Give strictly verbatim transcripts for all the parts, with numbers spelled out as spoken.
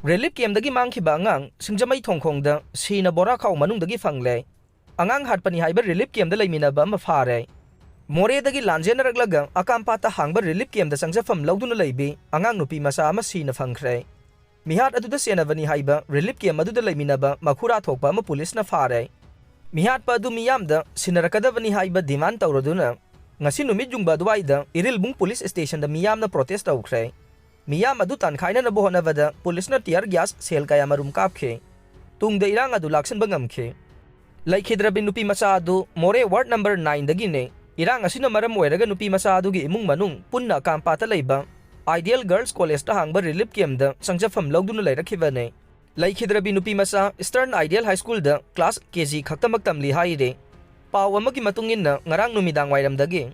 Relief ꯀꯦꯝꯗꯒꯤ ꯃꯥꯡꯈꯤꯕ ꯑꯉꯥꯡ ꯁꯤꯡꯖꯃꯩ ꯊꯣꯡꯈꯣꯡꯗ ꯁꯤꯅ ꯕꯣꯔꯥ ꯈꯥꯎ ꯃꯅꯨꯡꯗꯒꯤ ꯐꯪꯂꯦ꯫ ꯑꯉꯥꯡ ꯍꯥꯠꯄꯅꯤ ꯍꯥꯏꯕ ꯔꯤꯂꯤꯐ ꯀꯦꯝꯗ ꯂꯩꯃꯤꯟꯅꯕ ꯑꯃ ꯐꯥꯔꯦ꯫ ꯃꯣꯔꯦꯗꯒꯤ ꯂꯥꯟꯖꯦꯟꯅꯔꯛꯂꯒ ꯑꯀꯥꯝꯄꯥꯠꯇ ꯍꯥꯡꯕ ꯔꯤꯂꯤꯐ ꯀꯦꯝꯗ ꯆꯪꯖꯐꯝ ꯂꯧꯗꯨꯅ ꯂꯩꯕꯤ ꯑꯉꯥꯡ ꯅꯨꯄꯤ ꯃꯆꯥ ꯑꯃ ꯁꯤꯅ ꯐꯪꯈ꯭ꯔꯦ꯫ ꯃꯤꯍꯥꯠ ꯑꯗꯨꯗ ꯆꯦꯟꯅꯕꯅꯤ ꯍꯥꯏꯕ ꯔꯤꯂꯤꯐ ꯀꯦꯝ ꯑꯗꯨꯗ ꯂꯩꯃꯤꯟꯅꯕ ꯃꯈꯨꯔꯥ ꯊꯣꯛꯄ ꯑꯃ ꯄꯨꯂꯤꯁꯅ ꯐꯥꯔꯦ꯫ ꯃꯤꯍꯥꯠꯄ ꯑꯗꯨ ꯃꯤꯌꯥꯝꯗ ꯁꯤꯟꯅꯔꯛꯀꯗꯕꯅꯤ ꯍꯥꯏꯕ ꯗꯤꯃꯥꯟ ꯇꯧꯔꯗꯨꯅ ꯉꯁꯤ ꯅꯨꯃꯤꯠ ꯌꯨꯡꯕ ꯑꯗꯨꯋꯥꯏꯗ ꯏꯔꯤꯜꯕꯨꯡ ꯄꯨꯂꯤꯁ ꯁ꯭ꯇꯦꯁꯟꯗ ꯃꯤꯌꯥꯝꯅ ꯄ꯭ꯔꯣꯇꯦꯁ ꯇꯧꯈ꯭ꯔꯦ꯫ ꯃꯤꯌꯥꯝ ꯑꯗꯨ ꯇꯥꯟꯈꯥꯏꯅꯅꯕ ꯍꯣꯠꯅꯕꯗ ꯄꯨꯂꯤꯁꯅ ꯇꯤꯌꯔ ꯒ꯭ꯌꯥꯁ ꯁꯦꯜ ꯀꯌꯥ ꯃꯔꯨꯝ ꯀꯥꯞꯈꯤ꯫ ꯇꯨꯡꯗ ꯏꯔꯥꯡ ꯑꯗꯨ ꯂꯥꯛꯁꯤꯟꯕ ꯉꯝꯈꯤ꯫ ꯂꯩꯈꯤꯗ꯭ꯔꯕꯤ ꯅꯨꯄꯤ ꯃꯆꯥ ꯑꯗꯨ ꯃꯣꯔꯦ ꯋꯥꯔꯗ ꯅꯝꯕꯔ ꯅꯥꯏꯟꯗꯒꯤꯅꯤ꯫ ꯏꯔꯥꯡ ꯑꯁꯤꯅ ꯃꯔꯝ ꯑꯣꯏꯔꯒ ꯅꯨꯄꯤ ꯃꯆꯥ ꯑꯗꯨꯒꯤ ꯏꯃꯨꯡ ꯃꯅꯨꯡ ꯄꯨꯟꯅ ꯀꯥꯝꯄꯥꯠꯇ ꯂꯩꯕ ꯑꯥꯏꯗꯤꯌꯦꯜ ꯒꯔꯜꯁ ꯀꯣꯂꯦꯖꯇ ꯍꯥꯡꯕ ꯔꯤꯂꯤꯐ ꯀꯦꯝꯗ ꯆꯪꯖꯐꯝ ꯂꯧꯗꯨꯅ ꯂꯩꯔꯛꯈꯤꯕꯅꯤ꯫ ꯂꯩꯈꯤꯗ꯭ꯔꯕꯤ ꯅꯨꯄꯤ ꯃꯆꯥ ꯏꯁꯇꯔꯟ ꯑꯥꯏꯗꯤꯌꯦꯜ ꯍꯥꯏ ꯁ꯭ꯀꯨꯜꯗ ꯀ꯭ꯂꯥꯁ ꯀꯦ ꯖꯤ ꯈꯛꯇꯃꯛ ꯇꯝꯂꯤ ꯍꯥꯏꯔꯤ꯫ ꯄꯥꯎ ꯑꯃꯒꯤ ꯃꯇꯨꯡ ꯏꯟꯅ ꯉꯔꯥꯡ ꯅꯨꯃꯤꯗꯥꯡ ꯋꯥꯏꯔꯝꯗꯒꯤ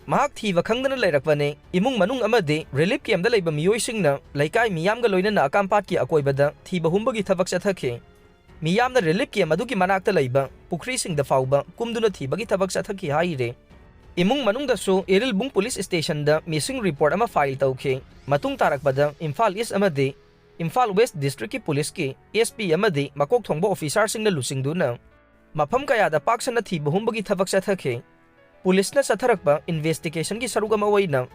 ꯃꯍꯥꯛ ꯊꯤꯕ ꯈꯪꯗꯅ ꯂꯩꯔꯛꯄꯅꯤ꯫ ꯏꯃꯨꯡ ꯃꯅꯨꯡ ꯑꯃꯗꯤ ꯔꯤꯂꯤꯐ ꯀꯦꯝꯗ ꯂꯩꯕ ꯃꯤꯑꯣꯏꯁꯤꯡꯅ ꯂꯩꯀꯥꯏ ꯃꯤꯌꯥꯝꯒ ꯂꯣꯏꯅꯅ ꯑꯀꯥꯝꯄꯥꯠꯀꯤ ꯑꯀꯣꯏꯕꯗ ꯊꯤꯕ ꯍꯨꯝꯕꯒꯤ ꯊꯕꯛ ꯆꯠꯊꯈꯤ꯫ ꯃꯤꯌꯥꯝꯅ ꯔꯤꯂꯤꯐ ꯀꯦꯝ ꯑꯗꯨꯒꯤ ꯃꯅꯥꯛꯇ ꯂꯩꯕ ꯄꯨꯈ꯭ꯔꯤꯁꯤꯡꯗ ꯐꯥꯎꯕ ꯀꯨꯝꯗꯨꯅ ꯊꯤꯕꯒꯤ ꯊꯕꯛ ꯆꯠꯊꯈꯤ ꯍꯥꯏꯔꯤ꯫ ꯏꯃꯨꯡ ꯃꯅꯨꯡꯗꯁꯨ ꯏꯔꯤꯜꯕꯨꯡ ꯄꯨꯂꯤꯁ ꯁ꯭ꯇꯦꯁꯟꯗ ꯃꯤꯁꯤꯡ ꯔꯤꯄꯣꯔꯠ ꯑꯃ ꯐꯥꯏꯜ ꯇꯧꯈꯤ꯫ ꯃꯇꯨꯡ ꯇꯥꯔꯛꯄꯗ ꯏꯝꯐꯥꯜ ꯏꯁ ꯑꯃꯗꯤ ꯏꯝꯐꯥꯜ ꯋꯦꯁ ꯗꯤꯁꯇ꯭ꯔꯤꯛꯀꯤ ꯄꯨꯂꯤꯁꯀꯤ ꯑꯦꯁ ꯄꯤ ꯑꯃꯗꯤ ꯃꯀꯣꯛ ꯊꯣꯡꯕ ꯑꯣꯐꯤꯁꯥꯔꯁꯤꯡꯅ ꯂꯨꯆꯤꯡꯗꯨꯅ ꯃꯐꯝ ꯀꯌꯥꯗ ꯄꯥꯛ ꯁꯟꯅ ꯊꯤꯕ ꯍꯨꯝꯕꯒꯤ ꯊꯕꯛ ꯆꯠꯊꯈꯤ꯫ ꯄꯨꯂꯤꯁꯅ ꯆꯠꯊꯔꯛꯄ ꯏꯟꯚꯦꯁꯇꯤꯒꯦꯁꯟꯒꯤ ꯁꯔꯨꯛ ꯑꯃ ꯑꯣꯏꯅ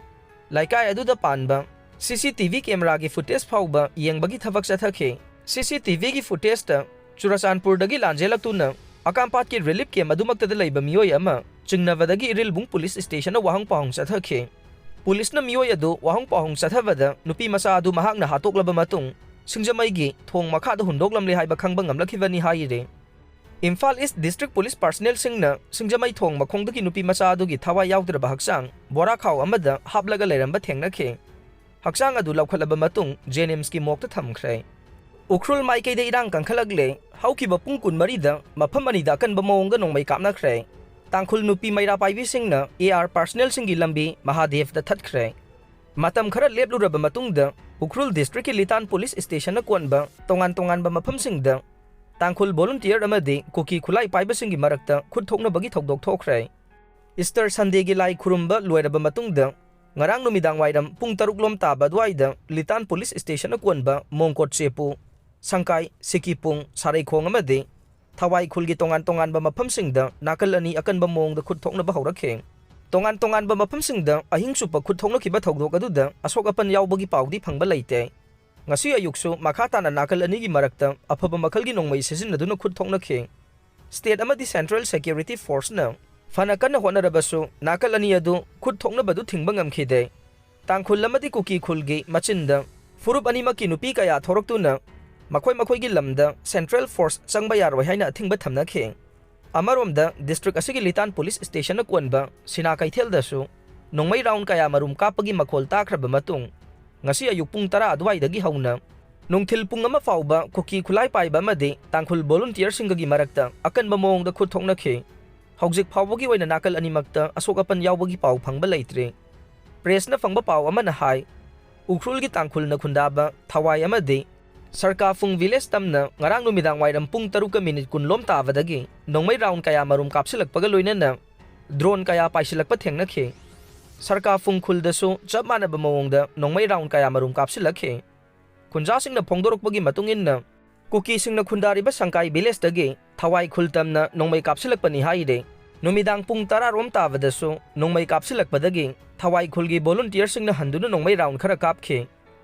ꯂꯩꯀꯥꯏ ꯑꯗꯨꯗ ꯄꯥꯟꯕ ꯁꯤ ꯁꯤ ꯇꯤ ꯚꯤ ꯀꯦꯃꯦꯔꯥꯒꯤ ꯐꯨꯇꯦꯖ ꯐꯥꯎꯕ ꯌꯦꯡꯕꯒꯤ ꯊꯕꯛ ꯆꯠꯊꯈꯤ꯫ ꯁꯤ ꯁꯤ ꯇꯤ ꯚꯤꯒꯤ ꯐꯨꯇꯦꯖꯇ ꯆꯨꯔꯆꯥꯟꯄꯨꯔꯗꯒꯤ ꯂꯥꯟꯖꯦꯜꯂꯛꯇꯨꯅ ꯑꯀꯥꯝꯄꯥꯠꯀꯤ ꯔꯤꯂꯤꯐ ꯀꯦꯝ ꯑꯗꯨꯃꯛꯇꯗ ꯂꯩꯕ ꯃꯤꯑꯣꯏ ꯑꯃ ꯆꯤꯡꯅꯕꯗꯒꯤ ꯏꯔꯤꯜꯕꯨꯡ ꯄꯨꯂꯤꯁ ꯁ꯭ꯇꯦꯁꯟꯗ ꯋꯥꯍꯪ ꯄꯥꯎꯍꯪ ꯆꯠꯊꯈꯤ꯫ ꯄꯨꯂꯤꯁꯅ ꯃꯤꯑꯣꯏ ꯑꯗꯨ ꯋꯥꯍꯪ ꯄꯥꯎꯍꯪ ꯆꯠꯊꯕꯗ ꯅꯨꯄꯤ ꯃꯆꯥ ꯑꯗꯨ ꯃꯍꯥꯛꯅ ꯍꯥꯠꯇꯣꯛꯂꯕ ꯃꯇꯨꯡ ꯁꯤꯡꯖꯃꯩꯒꯤ ꯊꯣꯡ ꯃꯈꯥꯗ ꯍꯨꯟꯗꯣꯛꯂꯝꯂꯦ ꯍꯥꯏꯕ ꯈꯪꯕ ꯉꯝꯂꯛꯈꯤꯕꯅꯤ ꯍꯥꯏꯔꯤ꯫ ꯏꯝꯐꯥꯜ ꯏꯁ ꯗꯤꯁꯇ꯭ꯔꯤꯛ ꯄꯨꯂꯤꯁ ꯄꯥꯔꯁꯅꯦꯜꯁꯤꯡꯅ ꯁꯤꯡꯖꯃꯩ ꯊꯣꯡ ꯃꯈꯣꯡꯗꯒꯤ ꯅꯨꯄꯤ ꯃꯆꯥ ꯑꯗꯨꯒꯤ ꯊꯋꯥꯏ ꯌꯥꯎꯗ꯭ꯔꯕ ꯍꯛꯆꯥꯡ ꯕꯣꯔꯥ ꯈꯥꯎ ꯑꯃꯗ ꯍꯥꯞꯂꯒ ꯂꯩꯔꯝꯕ ꯊꯦꯡꯅꯈꯤ꯫ ꯍꯛꯆꯥꯡ ꯑꯗꯨ ꯂꯧꯈꯠꯂꯕ ꯃꯇꯨꯡ ꯖꯦꯅꯤꯝꯁꯀꯤ ꯃꯣꯔꯒꯇ ꯊꯝꯈ꯭ꯔꯦ꯫ ꯎꯈ꯭ꯔꯨꯜ ꯃꯥꯏꯀꯩꯗ ꯏꯔꯥꯡ ꯀꯟꯈꯠꯂꯛꯂꯦ꯫ ꯍꯧꯈꯤꯕ ꯄꯨꯡ ꯀꯨꯟꯃꯔꯤꯗ ꯃꯐꯝ ꯑꯅꯤꯗ ꯑꯀꯟꯕ ꯃꯑꯣꯡꯗ ꯅꯣꯡꯃꯩ ꯀꯥꯞꯅꯈ꯭ꯔꯦ꯫ ꯇꯥꯡꯈꯨꯜ ꯅꯨꯄꯤ ꯃꯩꯔꯥ ꯄꯥꯏꯕꯤꯁꯤꯡꯅ ꯑꯦ ꯑꯥꯔ ꯄꯥꯔꯁꯅꯦꯜꯁꯤꯡꯒꯤ ꯂꯝꯕꯤ ꯃꯍꯥꯗꯦꯕꯇ ꯊꯠꯈ꯭ꯔꯦ꯫ ꯃꯇꯝ ꯈꯔ ꯂꯦꯞꯂꯨꯔꯕ ꯃꯇꯨꯡꯗ ꯎꯈ꯭ꯔꯨꯜ ꯗꯤꯁꯇ꯭ꯔꯤꯛꯀꯤ ꯂꯤꯇꯥꯟ ꯄꯨꯂꯤꯁ ꯁ꯭ꯇꯦꯁꯟꯅ ꯀꯣꯟꯕ ꯇꯣꯉꯥꯟ ꯇꯣꯉꯥꯟꯕ ꯃꯐꯝꯁꯤꯡꯗ ꯇꯥꯡꯈꯨꯜ ꯚꯣꯂꯨꯟꯇꯤꯌꯔ ꯑꯃꯗꯤ ꯀꯨꯀꯤ ꯈꯨꯠꯂꯥꯏ ꯄꯥꯏꯕꯁꯤꯡꯒꯤ ꯃꯔꯛꯇ ꯈꯨꯠ ꯊꯣꯛꯅꯕꯒꯤ ꯊꯧꯗꯣꯛ ꯊꯣꯛꯈ꯭ꯔꯦ꯫ ꯏꯁꯇꯔ ꯁꯟꯗꯦꯒꯤ ꯂꯥꯏ ꯈꯨꯔꯨꯝꯕ ꯂꯣꯏꯔꯕ ꯃꯇꯨꯡꯗ ꯉꯔꯥꯡ ꯅꯨꯃꯤꯗꯥꯡ ꯋꯥꯏꯔꯝ ꯄꯨꯡ ꯇꯔꯨꯛ ꯂꯣꯝ ꯇꯥꯕ ꯑꯗꯨꯋꯥꯏꯗ ꯂꯤꯇꯥꯟ ꯄꯨꯂꯤꯁ ꯁ꯭ꯇꯦꯁꯟ ꯑꯀꯣꯟꯕ ꯃꯣꯡꯀꯣꯠ ꯆꯦꯄꯨ, ꯁꯪꯀꯥꯏ, ꯁꯤꯀꯤꯄꯨꯡ, ꯁꯥꯔꯩꯈꯣꯡ ꯑꯃꯗꯤ ꯊꯋꯥꯏ ꯈꯨꯜꯒꯤ ꯇꯣꯉꯥꯟ ꯇꯣꯉꯥꯟꯕ ꯃꯐꯝꯁꯤꯡꯗ ꯅꯥꯀꯜ ꯑꯅꯤ ꯑꯀꯟꯕ ꯃꯑꯣꯡꯗ ꯈꯨꯠ ꯊꯣꯛꯅꯕ ꯍꯧꯔꯛꯈꯤ꯫ ꯇꯣꯉꯥꯟ ꯇꯣꯉꯥꯟꯕ ꯃꯐꯝꯁꯤꯡꯗ ꯑꯍꯤꯡ ꯆꯨꯞꯄ ꯈꯨꯠ ꯊꯣꯛꯅꯈꯤꯕ ꯊꯧꯗꯣꯛ ꯑꯗꯨꯗ ꯑꯁꯣꯛ ꯑꯄꯟ ꯌꯥꯎꯕꯒꯤ ꯄꯥꯎꯗꯤ ꯐꯪꯕ ꯂꯩꯇꯦ꯫ ꯉꯁꯤ ꯑꯌꯨꯛꯁꯨ ꯃꯈꯥ ꯇꯥꯅ ꯅꯥꯀꯜ ꯑꯅꯤꯒꯤ ꯃꯔꯛꯇ ꯑꯐꯕ ꯃꯈꯜꯒꯤ ꯅꯣꯡꯃꯩ ꯁꯤꯖꯤꯟꯅꯗꯨꯅ ꯈꯨꯠ ꯊꯣꯛꯅꯈꯤ꯫ ꯁ꯭ꯇꯦꯠ ꯑꯃꯗꯤ ꯁꯦꯟꯇ꯭ꯔꯦꯜ ꯁꯦꯀ꯭ꯌꯨꯔꯤꯇꯤ ꯐꯣꯔꯁꯅ ꯐꯅ ꯀꯟꯅ ꯍꯣꯠꯅꯔꯕꯁꯨ ꯅꯥꯀꯜ ꯑꯅꯤ ꯑꯗꯨ ꯈꯨꯠ ꯊꯣꯛꯅꯕꯗꯨ ꯊꯤꯡꯕ ꯉꯝꯈꯤꯗꯦ꯫ ꯇꯥꯡꯈꯨꯜ ꯑꯃꯗꯤ ꯀꯨꯀꯤ ꯈꯨꯜꯒꯤ ꯃꯆꯤꯟꯗ ꯐꯨꯔꯨꯞ ꯑꯅꯤꯃꯛꯀꯤ ꯅꯨꯄꯤ ꯀꯌꯥ ꯊꯣꯔꯛꯇꯨꯅ ꯃꯈꯣꯏ ꯃꯈꯣꯏꯒꯤ ꯂꯝꯗ ꯁꯦꯟꯇ꯭ꯔꯦꯜ ꯐꯣꯔꯁ ꯆꯪꯕ ꯌꯥꯔꯣꯏ ꯍꯥꯏꯅ ꯑꯊꯤꯡꯕ ꯊꯝꯅꯈꯤ꯫ ꯑꯃꯔꯣꯝꯗ, ꯗꯤꯁꯇ꯭ꯔꯤꯛ ꯑꯁꯤꯒꯤ ꯂꯤꯇꯥꯟ ꯄꯨꯂꯤꯁ ꯁ꯭ꯇꯦꯁꯟꯅ ꯀꯣꯟꯕ ꯁꯤꯅꯥ ꯀꯩꯊꯦꯜꯗꯁꯨ ꯅꯣꯡꯃꯩ ꯔꯥꯎꯟ ꯀꯌꯥ ꯃꯔꯨꯝ ꯀꯥꯞꯄꯒꯤ ꯃꯈꯣꯜ ꯇꯥꯈ꯭ꯔꯕ ꯃꯇꯨꯡ, ꯉꯁꯤ ꯑꯌꯨꯛ ꯄꯨꯡ ꯇꯔꯥ ꯑꯗꯨꯋꯥꯏꯗꯒꯤ ꯍꯧꯅ ꯅꯨꯡꯊꯤꯜ ꯄꯨꯡ ꯑꯃ ꯐꯥꯎꯕ ꯀꯨꯀꯤ ꯈꯨꯠꯂꯥꯏ ꯄꯥꯏꯕ ꯑꯃꯗꯤ ꯇꯥꯡꯈꯨꯜ ꯚꯣꯂꯨꯟꯇꯤꯌꯔꯁꯤꯡꯒꯒꯤ ꯃꯔꯛꯇ ꯑꯀꯟꯕ ꯃꯑꯣꯡꯗ ꯈꯨꯠ ꯊꯣꯛꯅꯈꯤ꯫ ꯍꯧꯖꯤꯛ ꯐꯥꯎꯕꯒꯤ ꯑꯣꯏꯅ ꯅꯥꯀꯜ ꯑꯅꯤꯃꯛꯇ ꯑꯁꯣꯛ ꯑꯄꯟ ꯌꯥꯎꯕꯒꯤ ꯄꯥꯎ ꯐꯪꯕ ꯂꯩꯇ꯭ꯔꯤ꯫ ꯄ꯭ꯔꯦꯁꯅ ꯐꯪꯕ ꯄꯥꯎ ꯑꯃꯅ ꯍꯥꯏ, ꯎꯈ꯭ꯔꯨꯜꯒꯤ ꯇꯥꯡꯈꯨꯜꯅ ꯈꯨꯟꯗꯥꯕ ꯊꯋꯥꯏ ꯑꯃꯗꯤ ꯁꯔꯀꯥꯐꯨꯡ ꯚꯤꯂꯦꯖ ꯇꯝꯅ ꯉꯔꯥꯡ ꯅꯨꯃꯤꯗꯥꯡ ꯋꯥꯏꯔꯝ ꯄꯨꯡ ꯇꯔꯨꯛꯀ ꯃꯤꯅꯤꯠ ꯀꯨꯟ ꯂꯣꯝ ꯇꯥꯕꯗꯒꯤ ꯅꯣꯡꯃꯩ ꯔꯥꯎꯟ ꯀꯌꯥ ꯃꯔꯨꯝ ꯀꯥꯞꯁꯤꯜꯂꯛꯄꯒ ꯂꯣꯏꯅꯅ ꯗ꯭ꯔꯣꯟ ꯀꯌꯥ ꯄꯥꯏꯁꯤꯜꯂꯛꯄ ꯊꯦꯡꯅꯈꯤ꯫ ꯁꯔꯀꯥꯐꯨꯡ ꯈꯨꯜꯗꯁꯨ ꯆꯞ ꯃꯥꯟꯅꯕ ꯃꯑꯣꯡꯗ ꯅꯣꯡꯃꯩ ꯔꯥꯎꯟ ꯀꯌꯥ ꯃꯔꯨꯝ ꯀꯥꯞꯁꯤꯜꯂꯛꯈꯤ꯫ ꯈꯨꯟꯖꯥꯁꯤꯡꯅ ꯐꯣꯡꯗꯣꯔꯛꯄꯒꯤ ꯃꯇꯨꯡ ꯏꯟꯅ, ꯀꯨꯀꯤꯁꯤꯡꯅ ꯈꯨꯟꯗꯥꯔꯤꯕ ꯁꯪꯀꯥꯏ ꯚꯤꯂꯦꯖꯇꯒꯤ ꯊꯋꯥꯏ ꯈꯨꯜ ꯇꯝꯅ ꯅꯣꯡꯃꯩ ꯀꯥꯞꯁꯤꯜꯂꯛꯄꯅꯤ ꯍꯥꯏꯔꯤ꯫ ꯅꯨꯃꯤꯗꯥꯡ ꯄꯨꯡ ꯇꯔꯥ ꯔꯣꯝ ꯇꯥꯕꯗꯁꯨ ꯅꯣꯡꯃꯩ ꯀꯥꯞꯁꯤꯜꯂꯛꯄꯗꯒꯤ ꯊꯋꯥꯏ ꯈꯨꯜꯒꯤ ꯚꯣꯂꯨꯟꯇꯤꯌꯔꯁꯤꯡꯅ ꯍꯟꯗꯨꯅ ꯅꯣꯡꯃꯩ ꯔꯥꯎꯟ ꯈꯔ ꯀꯥꯞꯈꯤ꯫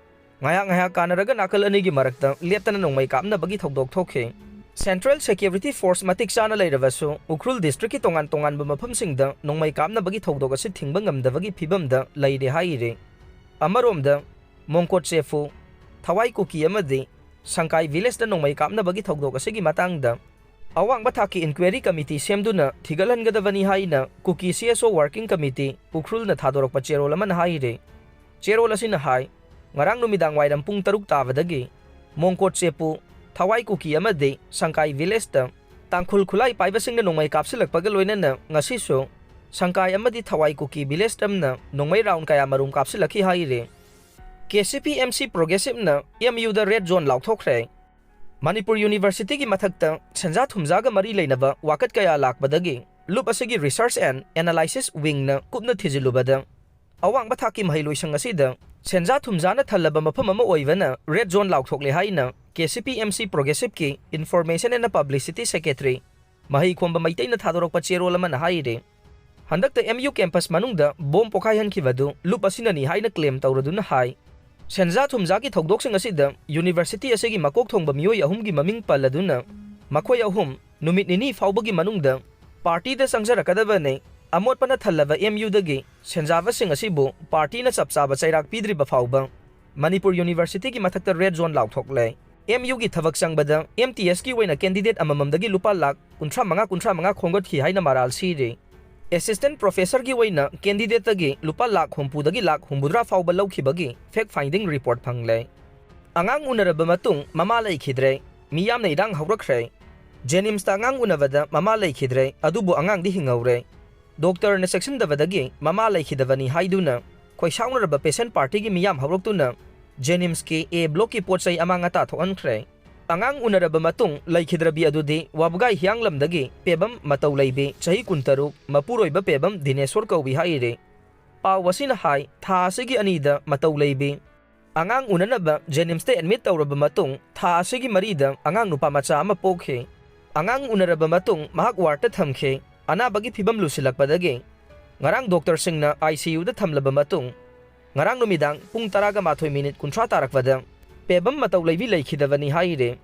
ꯉꯥꯏꯍꯥꯛ ꯉꯥꯏꯍꯥꯛ ꯀꯥꯟꯅꯔꯒ ꯅꯥꯀꯜ ꯑꯅꯤꯒꯤ ꯃꯔꯛꯇ ꯂꯦꯞꯇꯅ ꯅꯣꯡꯃꯩ ꯀꯥꯞꯅꯕꯒꯤ ꯊꯧꯗꯣꯛ ꯊꯣꯛꯈꯤ꯫ ꯁꯦꯟꯇ꯭ꯔꯦꯜ ꯁꯦꯀ꯭ꯌꯨꯔꯤꯇꯤ ꯐꯣꯔꯁ ꯃꯇꯤꯛ ꯆꯥꯅ ꯂꯩꯔꯕꯁꯨ ꯎꯈ꯭ꯔꯨꯜ ꯗꯤꯁꯇ꯭ꯔꯤꯛꯀꯤ ꯇꯣꯉꯥꯟ ꯇꯣꯉꯥꯟꯕ ꯃꯐꯝꯁꯤꯡꯗ ꯅꯣꯡꯃꯩ ꯀꯥꯞꯅꯕꯒꯤ ꯊꯧꯗꯣꯛ ꯑꯁꯤ ꯊꯤꯡꯕ ꯉꯝꯗꯕꯒꯤ ꯐꯤꯕꯝꯗ ꯂꯩꯔꯦ ꯍꯥꯏꯔꯤ꯫ ꯑꯃꯔꯣꯝꯗ, ꯃꯣꯡꯀꯣꯠ ꯆꯦꯐꯨ, ꯊꯋꯥꯏ ꯀꯨꯀꯤ ꯑꯃꯗꯤ ꯁꯪꯀꯥꯏ ꯚꯤꯂꯦꯖꯇ ꯅꯣꯡꯃꯩ ꯀꯥꯞꯅꯕꯒꯤ ꯊꯧꯗꯣꯛ ꯑꯁꯤꯒꯤ ꯃꯇꯥꯡꯗ ꯑꯋꯥꯡꯕ ꯊꯥꯛꯀꯤ ꯏꯟꯀ꯭ꯋꯥꯏꯔꯤ ꯀꯃꯤꯇꯤ ꯁꯦꯝꯗꯨꯅ ꯊꯤꯒꯠꯍꯟꯒꯗꯕꯅꯤ ꯍꯥꯏꯅ ꯀꯨꯀꯤ ꯁꯤ ꯑꯦꯁ ꯑꯣ ꯋꯥꯔꯀꯤꯡ ꯀꯃꯤꯇꯤ ꯎꯈ꯭ꯔꯨꯜꯅ ꯊꯥꯗꯣꯔꯛꯄ ꯆꯦꯔꯣꯜ ꯑꯃꯅ ꯍꯥꯏꯔꯤ꯫ ꯆꯦꯔꯣꯜ ꯑꯁꯤꯅ ꯍꯥꯏ, ꯉꯔꯥꯡ ꯅꯨꯃꯤꯗꯥꯡ ꯋꯥꯏꯔꯝ ꯄꯨꯡ ꯇꯔꯨꯛ ꯇꯥꯕꯗꯒꯤ ꯃꯣꯡꯀꯣꯠ ꯆꯦꯄꯨ, ꯊꯋꯥꯏ ꯀꯨꯀꯤ ꯑꯃꯗꯤ ꯁꯪꯀꯥꯏ ꯚꯤꯂꯦꯖꯇ ꯇꯥꯡꯈꯨꯜ ꯈꯨꯠꯂꯥꯏ ꯄꯥꯏꯕꯁꯤꯡꯅ ꯅꯣꯡꯃꯩ ꯀꯥꯞꯁꯤꯜꯂꯛꯄꯒ ꯂꯣꯏꯅꯅ ꯉꯁꯤꯁꯨ ꯁꯪꯀꯥꯏ ꯑꯃꯗꯤ ꯊꯋꯥꯏ ꯀꯨꯀꯤ ꯚꯤꯂꯦꯖ ꯇꯝꯅ ꯅꯣꯡꯃꯩ ꯔꯥꯎꯟ ꯀꯌꯥ ꯃꯔꯨꯝ ꯀꯥꯞꯁꯤꯜꯂꯛꯈꯤ ꯍꯥꯏꯔꯤ꯫ K C P M C ꯄ꯭ꯔꯣꯒ꯭ꯔꯦꯁꯤꯞꯅ M ꯌꯨꯗ ꯔꯦꯗ ꯖꯣꯟ ꯂꯥꯎꯊꯣꯛꯈ꯭ꯔꯦ꯫ ꯃꯅꯤꯄꯨꯔ ꯌꯨꯅꯤꯚꯔꯁꯤꯇꯤꯒꯤ ꯃꯊꯛꯇ ꯁꯦꯟꯖꯥ ꯊꯨꯝꯖꯥꯒ ꯃꯔꯤ ꯂꯩꯅꯕ ꯋꯥꯀꯠ ꯀꯌꯥ ꯂꯥꯛꯄꯗꯒꯤ ꯂꯨꯞ ꯑꯁꯤꯒꯤ ꯔꯤꯁꯔꯆ ꯑꯦꯟ ꯑꯦꯅꯥꯂꯥꯏꯁꯤꯁ ꯋꯤꯡꯅ ꯀꯨꯞꯅ ꯊꯤꯖꯤꯜꯂꯨꯕꯗ ꯑꯋꯥꯡꯕ ꯊꯥꯛꯀꯤ ꯃꯍꯩꯂꯣꯏꯁꯪ ꯑꯁꯤꯗ ꯁꯦꯟꯖꯥ ꯊꯨꯝꯖꯥꯅ ꯊꯜꯂꯕ ꯃꯐꯝ ꯑꯃ ꯑꯣꯏꯕꯅ red zone ꯂꯥꯎꯊꯣꯛꯂꯦ ꯍꯥꯏꯅ K C P M C Progressive ꯀꯤ Information and Publicity Secretary ꯃꯍꯩꯈꯣꯝꯕ ꯃꯩꯇꯩꯅ ꯊꯥꯗꯣꯔꯛꯄ ꯆꯦꯔꯣꯜ ꯑꯃꯅ ꯍꯥꯏꯔꯤ꯫ ꯍꯟꯗꯛꯇ M U campus ꯃꯅꯨꯡꯗ ꯕꯣꯝ ꯄꯣꯈꯥꯏꯍꯟꯈꯤꯕꯗꯨ ꯂꯨꯞ ꯑꯁꯤꯅꯅꯤ ꯍꯥꯏꯅ claim ꯇꯧꯔꯗꯨꯅ ꯍꯥꯏ꯫ ꯁꯦꯟꯖꯥ ꯊꯨꯝꯖꯥꯒꯤ ꯊꯧꯗꯣꯛꯁꯤꯡ ꯑꯁꯤꯗ university ꯑꯁꯤꯒꯤ ꯃꯀꯣꯛ ꯊꯣꯡꯕ ꯃꯤꯑꯣꯏ ꯑꯍꯨꯝꯒꯤ ꯃꯃꯤꯡ ꯄꯜꯂꯗꯨꯅ, ꯃꯈꯣꯏ ꯑꯍꯨꯝ ꯅꯨꯃꯤꯠ ꯅꯤꯅꯤ ꯐꯥꯎꯕꯒꯤ ꯃꯅꯨꯡꯗ party ꯗ ꯆꯪꯖꯔꯛꯀꯗꯕꯅꯤ, ꯑꯃꯣꯠꯄꯅ ꯊꯜꯂꯕ M U ꯗꯒꯤ ꯁꯦꯟꯖꯥꯕꯁꯤꯡ ꯑꯁꯤꯕꯨ party ꯅ ꯆꯞ ꯆꯥꯕ ꯆꯩꯔꯥꯛ ꯄꯤꯗ꯭ꯔꯤꯕ ꯐꯥꯎꯕ ꯃꯅꯤꯄꯨꯔ University ꯒꯤ ꯃꯊꯛꯇ red zone ꯂꯥꯎꯊꯣꯛꯂꯦ꯫ M U ꯒꯤ ꯊꯕꯛ ꯆꯪꯕꯗ M T S ꯀꯤ ꯑꯣꯏꯅ candidate ꯑꯃꯃꯝꯗꯒꯤ ꯂꯨꯄꯥ ꯂꯥꯈ ꯀꯨꯟꯊ꯭ꯔꯥ ꯃꯉꯥ, ꯀꯨꯟꯊ꯭ꯔꯥ ꯃꯉꯥ ꯈꯣꯝꯒꯠꯈꯤ ꯍꯥꯏꯅ ꯃꯔꯥꯜ ꯁꯤꯔꯤ꯫ Assistant Professor ꯒꯤ ꯑꯣꯏꯅ candidate ꯇꯒꯤ ꯂꯨꯄꯥ ꯂꯥꯈ ꯍꯨꯝꯐꯨꯗꯒꯤ ꯂꯥꯈ ꯍꯨꯝꯐꯨꯇꯔꯥ ꯐꯥꯎꯕ ꯂꯧꯈꯤꯕꯒꯤ fact finding report ꯐꯪꯂꯦ꯫ ꯑꯉꯥꯡ ꯎꯅꯔꯕ ꯃꯇꯨꯡ ꯃꯃꯥ ꯂꯩꯈꯤꯗ꯭ꯔꯦ꯫ ꯃꯤꯌꯥꯝꯅ ꯏꯔꯥꯡ ꯍꯧꯔꯛꯈ꯭ꯔꯦ꯫ JNIMS ꯇ ꯑꯉꯥꯡ ꯎꯅꯕꯗ ꯃꯃꯥ ꯂꯩꯈꯤꯗ꯭ꯔꯦ, ꯑꯗꯨꯕꯨ ꯑꯉꯥꯡꯗꯤ ꯍꯤꯡꯍꯧꯔꯦ꯫ Doctor ꯅ ꯆꯦꯛꯁꯤꯟꯗꯕꯗꯒꯤ ꯃꯃꯥ ꯂꯩꯈꯤꯗꯕꯅꯤ ꯍꯥꯏꯗꯨꯅ ꯈꯣꯏꯁꯥꯎꯅꯔꯕ patient party ꯒꯤ ꯃꯤꯌꯥꯝ ꯍꯧꯔꯛꯇꯨꯅ JNIMS ꯀꯤ A block ꯀꯤ ꯄꯣꯠ ꯆꯩ ꯑꯃꯥꯡ ꯑꯇꯥ ꯊꯣꯛꯍꯟꯈ꯭ꯔꯦ꯫ ꯑꯉꯥꯡ ꯎꯅꯔꯕ ꯃꯇꯨꯡ ꯂꯩꯈꯤꯗ꯭ꯔꯕꯤ ꯑꯗꯨꯗꯤ ꯋꯥꯕꯒꯥꯏ ꯍꯤꯌꯥꯡꯂꯝꯗꯒꯤ ꯄꯦꯕꯝ ꯃꯇꯧ ꯂꯩꯕꯤ, ꯆꯍꯤ ꯀꯨꯟꯇꯔꯨꯛ, ꯃꯄꯨꯔꯣꯏꯕ ꯄꯦꯕꯝ ꯗꯤꯅꯦꯁꯣꯔ ꯀꯧꯏ ꯍꯥꯏꯔꯤ꯫ ꯄꯥꯎ ꯑꯁꯤꯅ ꯍꯥꯏ, ꯊꯥ ꯑꯁꯤꯒꯤ ꯑꯅꯤꯗ ꯃꯇꯧ ꯂꯩꯕꯤ ꯑꯉꯥꯡ ꯎꯅꯅꯕ JNIMS ꯇ admit ꯇꯧꯔꯕ ꯃꯇꯨꯡ, ꯊꯥ ꯑꯁꯤꯒꯤ ꯃꯔꯤꯗ ꯑꯉꯥꯡ ꯅꯨꯄꯥ ꯃꯆꯥ ꯑꯃ ꯄꯣꯛꯈꯤ꯫ ꯑꯉꯥꯡ ꯎꯅꯔꯕ ꯃꯇꯨꯡ, ꯃꯍꯥꯛ ward ꯇ ꯊꯝꯈꯤ꯫ ꯑꯅꯥꯕꯒꯤ ꯐꯤꯕꯝ ꯂꯨꯁꯤꯜꯂꯛꯄꯗꯒꯤ ꯉꯔꯥꯡ doctor ꯁꯤꯡꯅ I C U ꯗ ꯊꯝꯂꯕ ꯃꯇꯨꯡ, ꯉꯔꯥꯡ ꯅꯨꯃꯤꯗꯥꯡ ꯄꯨꯡ ꯇꯔꯥꯒ ꯃꯥꯊꯣꯏ minute ꯀꯨꯟꯊ꯭ꯔꯥ ꯇꯥꯔꯛꯄꯗ ꯄꯦꯕꯝ ꯃꯇꯧ ꯂꯩꯕꯤ ꯂꯩꯈꯤꯗꯕꯅꯤ ꯍꯥꯏꯔꯦ꯫